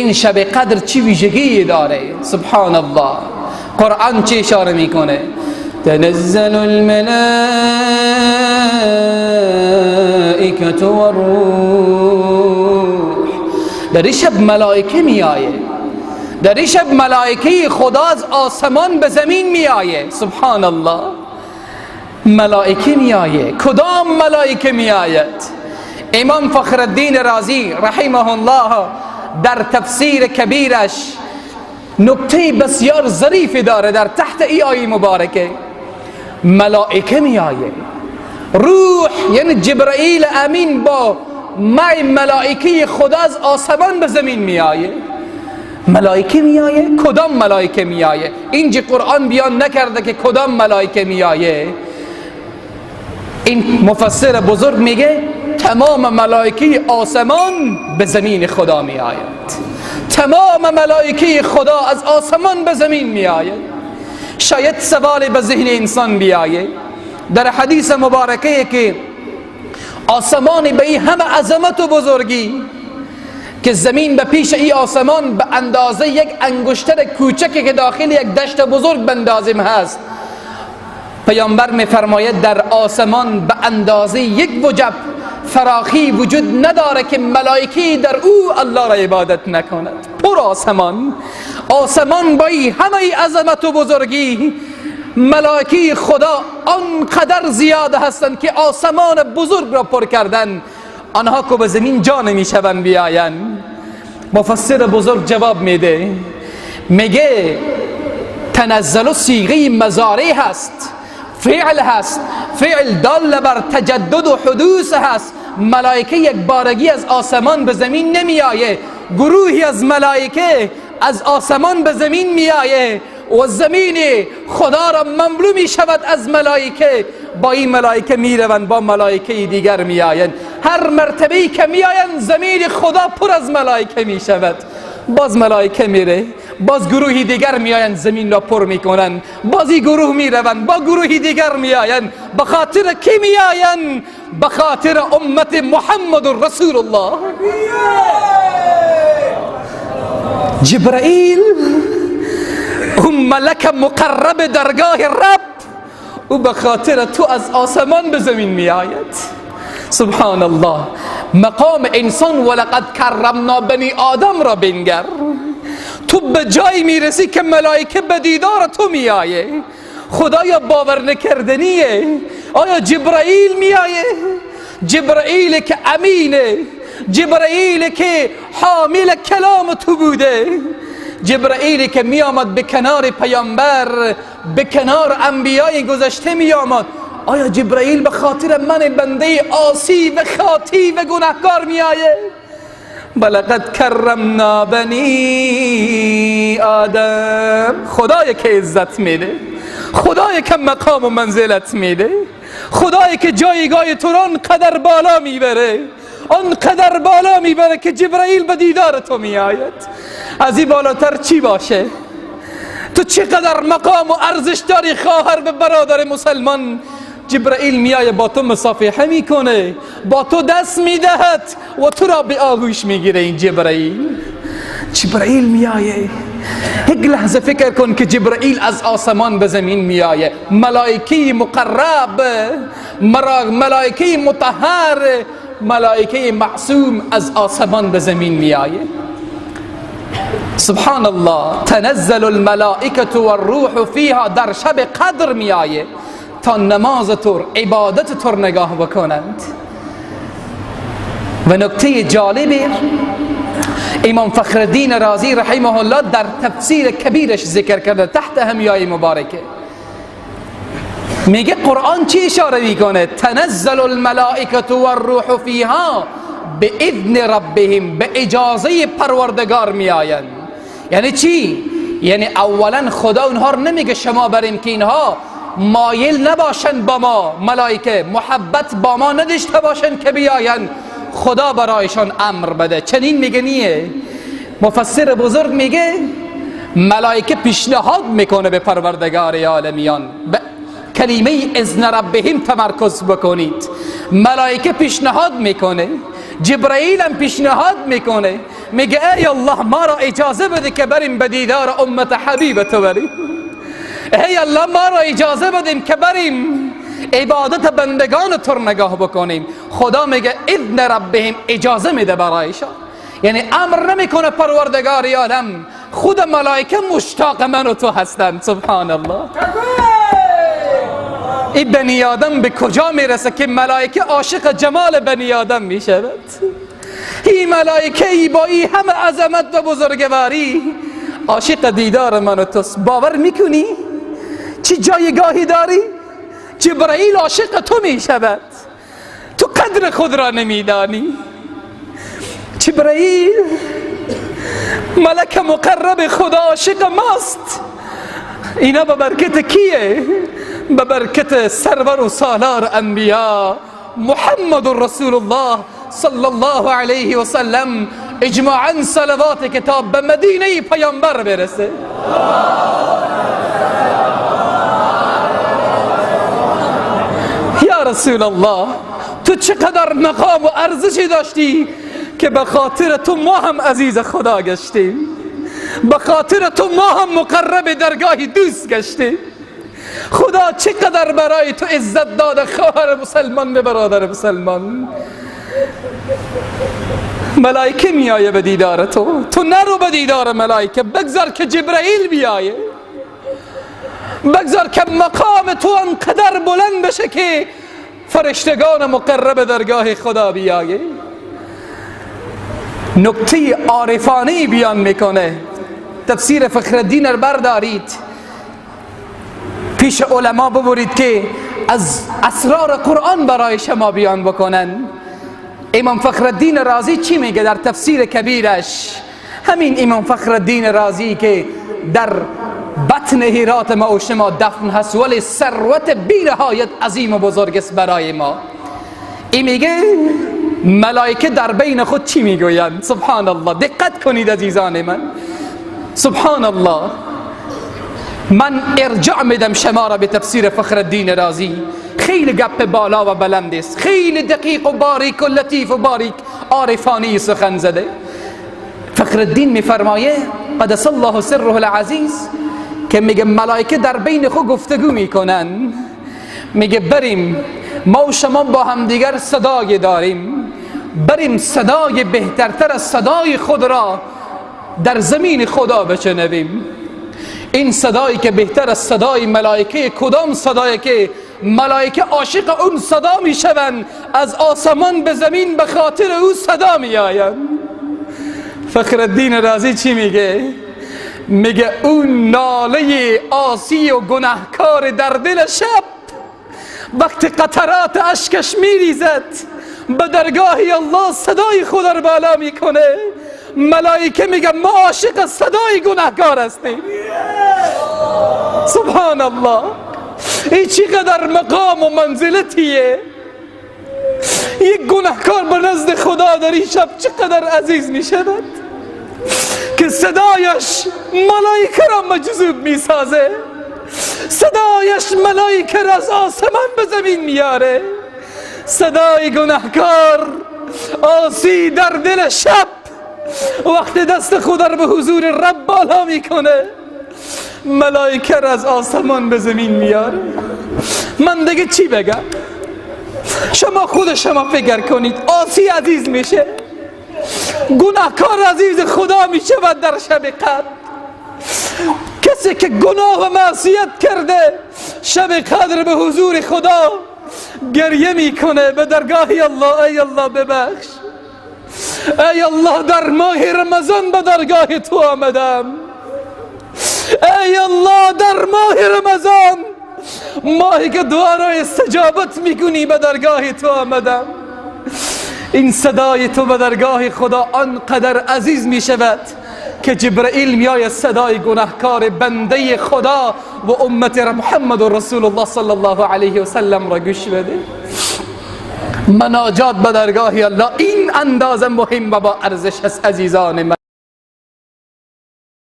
این شب قدر چی ویژگی داره؟ سبحان الله. قرآن چه اشاره میکنه؟ تنزل الملائکة والروح. در این شب ملائکه میآیه، در این شب ملائکه خدا از آسمان به زمین میآیه. سبحان الله. ملائکه میآیه. کدام ملائکه میآید؟ امام فخرالدین رازی رحمه الله در تفسیر کبیرش نکته بسیار ظریفی داره در تحت ای آیه مبارکه. ملائکه میآیه، روح یعنی جبرائیل امین با مع ملائکه خدا از آسمان به زمین میآیه. ملائکه میآیه. کدام ملائکه میآیه؟ اینجا قرآن بیان نکرده که کدام ملائکه میآیه. این مفسر بزرگ میگه تمام ملائکه آسمان به زمین خدا می آید. تمام ملائکه خدا از آسمان به زمین می آید. شاید سوال به ذهن انسان بیایه در حدیث مبارکه که آسمان به این همه عظمت و بزرگی که زمین به پیش ای آسمان به اندازه یک انگشتر کوچکی که داخل یک دشت بزرگ بندازیم هست، پیامبر میفرماید در آسمان به اندازه یک وجب فراخی وجود نداره که ملائکه در او الله را عبادت نکند. پر آسمان، آسمان با همه عظمت و بزرگی، ملائکه خدا آنقدر زیاد هستند که آسمان بزرگ را پر کردن، آنها که به زمین جا نمیشوند بیاین. مفسر بزرگ جواب میده، میگه تنزل صیغه مضارع هست، فعل هست، فعل دال بر تجدد و حدوث هست. ملائکه یک بارگی از آسمان به زمین نمیآیه، گروهی از ملائکه از آسمان به زمین میآیه و زمین خدا را مملو می شود از ملائکه. با این ملائکه میروند، با ملائکه دیگر میآیند. هر مرتبه‌ای که میآیند زمین خدا پر از ملائکه می شود. باز ملائکه میره، باز گروهی دیگر میآیند زمین را پر میکنند، باز این گروه میروند، با گروهی دیگر میآیند. به خاطر کی میآیند؟ به خاطر امت محمد رسول الله. جبرائیل اون ملک مقرب درگاه رب، او به خاطر تو از آسمان به زمین میآید. سبحان الله. مقام انسان ولقد کرمنا بنی آدم را بنگر. تو به جایی میرسی که ملائکه به دیدار تو میآیه. خدایا باور نکردنیه. آیا جبرائیل میآیه؟ جبرائیل که امینه، جبرائیل که حامل کلام تو بوده، جبرائیل که میآمد به کنار پیامبر، به کنار انبیای گذشته میآمد. آیا جبرائیل به خاطر من بنده عاصی و خاطی و گناهکار میآیه؟ ولقد کرمنا بنی آدم. خدای که عزت میده، خدای که مقام و منزلت میده، خدای که جایگاه تو را آنقدر بالا میبره، آنقدر بالا میبره که جبرائیل به دیدار تو میآید. از این بالاتر چی باشه؟ تو چقدر مقام و ارزش داری خواهر به برادر مسلمان. جبرائیل میآید با تو مصافحه میکنه، با تو دست میدهد و تو را به آغوش میگیره. این جبرائیل، جبرائیل میآیه. یک لحظه فکر کن که جبرائیل از آسمان به زمین میآیه، ملائکه مقرب، ملائکه مطهر، ملائکه معصوم از آسمان به زمین میآیه. سبحان الله. تنزل الملائکة والروح فیها، در شب قدر میآیه تا نماز تو، عبادت تو نگاه بکنند. و نکته جالبی امام فخرالدین رازی رحمه الله در تفسیر کبیرش ذکر کرده تحت همیای مبارکه، میگه قرآن چی اشاره میکنه؟ تنزل الملائکة والروح فیها باذن ربهم، به اجازه پروردگار میآیند. یعنی چی؟ یعنی اولا خدا اونها رو نمیگه شما بریم که اینها مایل نباشن با ما، ملائکه محبت با ما نداشته باشن که بیاین، خدا برایشان امر بده. چنین میگه نیه. مفسر بزرگ میگه ملائکه پیشنهاد میکنه به پروردگار عالمیان، به کلمه اذن ربهم تمرکز بکنید. ملائکه پیشنهاد میکنه، جبرائیل هم پیشنهاد میکنه، میگه ای الله ما را اجازه بده که بریم به دیدار امت حبیب تو بریم. ای الله ما را اجازه بدیم که بریم عبادت بندگان تو رو نگاه بکنیم. خدا میگه اذن ربهم، اجازه میده برایشان. یعنی امر نمیکنه پروردگار عالم، خود ملائکه مشتاق من و تو هستند. سبحان الله. این بنی آدم به کجا میرسه که ملائکه عاشق جمال بنی آدم میشود؟ این ملائکه ای با این همه عظمت و بزرگواری عاشق دیدار من و توست. باور میکنی چه جایگاهی داری؟ جبرائیل عاشق تو میشود، تو قدر خود را نمیدانی. جبرائیل ملک مقرب خدا عاشق ماست. اینا به برکت کیه؟ به برکت سرور و سالار انبیا محمد رسول الله صلی الله علیه و سلم. اجماعا صلوات کتاب به مدینه پیامبر برسه. یا رسول الله تو چقدر مقام و ارزشی داشتی که به خاطر تو ما هم عزیز خدا گشتیم، به خاطر تو ما هم مقرب درگاه دوست گشتیم. خدا چقدر برای تو عزت داده خواهر مسلمان به برادر مسلمان. ملائکه میایه به دیدار تو، تو نرو به دیدار ملائکه، بگذار که جبرائیل بیایه، بگذار که مقام تو انقدر بلند بشه که فرشتگان مقرب درگاه خدا بیایه. نکته عارفانه بیان میکنه. تفسیر فخرالدین رو بردارید، پیش علما ببرید که از اسرار قرآن برای شما بیان بکنن. امام فخرالدین رازی چی میگه در تفسیر کبیرش؟ همین امام فخرالدین رازی که در بطن هرات ما و شما دفن هست، ولی ثروت بی نهایت عظیم و بزرگ است برای ما. این میگه ملائکه در بین خود چی میگویند؟ سبحان الله، دقت کنید عزیزان من. سبحان الله، من ارجاع میدم شما را به تفسیر فخرالدین رازی. خیلی گپ بالا و بلند است، خیلی دقیق و باریک و لطیف و باریک عارفانی سخن زده. فخرالدین میفرمایه قدس الله سره العزیز که میگه ملائکه در بین خود گفتگو میکنن. میگه بریم ما و شما با همدیگر صدای داریم، بریم صدای بهترتر از صدای خود را در زمین خدا بشنویم. این صدایی که بهتر از صدای ملائکه، کدام صدایی که ملائکه عاشق اون صدا میشوند، از آسمان به زمین به خاطر او صدا میآیند. فخرالدین رازی چی میگه؟ میگه اون ناله عاصی و گناهکار در دل شب وقتی قطرات اشکش میریزد به درگاه الله صدای خدا رو بالا میکنه، ملائکه میگه ما عاشق صدای گناهکار هستیم. سبحان الله، این چقدر مقام و منزلتیه. یک گناهکار به نزد خدا در این شب چقدر عزیز میشود که صدایش ملائکه را مجذوب میسازه، صدایش ملائکه را از آسمان به زمین میاره. صدای گناهکار عاصی در دل شب وقتی دست خدا رو به حضور رب بالا میکنه، ملائکه را از آسمان به زمین میاره. من دیگه چی بگم؟ شما خود شما فکر کنید، عاصی عزیز میشه، گناهکار عزیز خدا میشه و در شب قدر کسی که گناه و معصیت کرده شب قدر به حضور خدا گریه میکنه به درگاه الله، ای الله ببخش، ای الله در ماه رمضان به درگاه تو آمدم، ای الله در ماه رمضان، ماهی که دعا را استجابت میکنی، به درگاه تو آمدم. این صدای تو به درگاه خدا آنقدر عزیز میشود که جبرائیل میآید صدای گناهکار بنده خدا و امت محمد رسول الله صلی الله علیه و سلم را گوش بده. مناجات به درگاه الله این اندازه مهم و با ارزش است عزیزان من.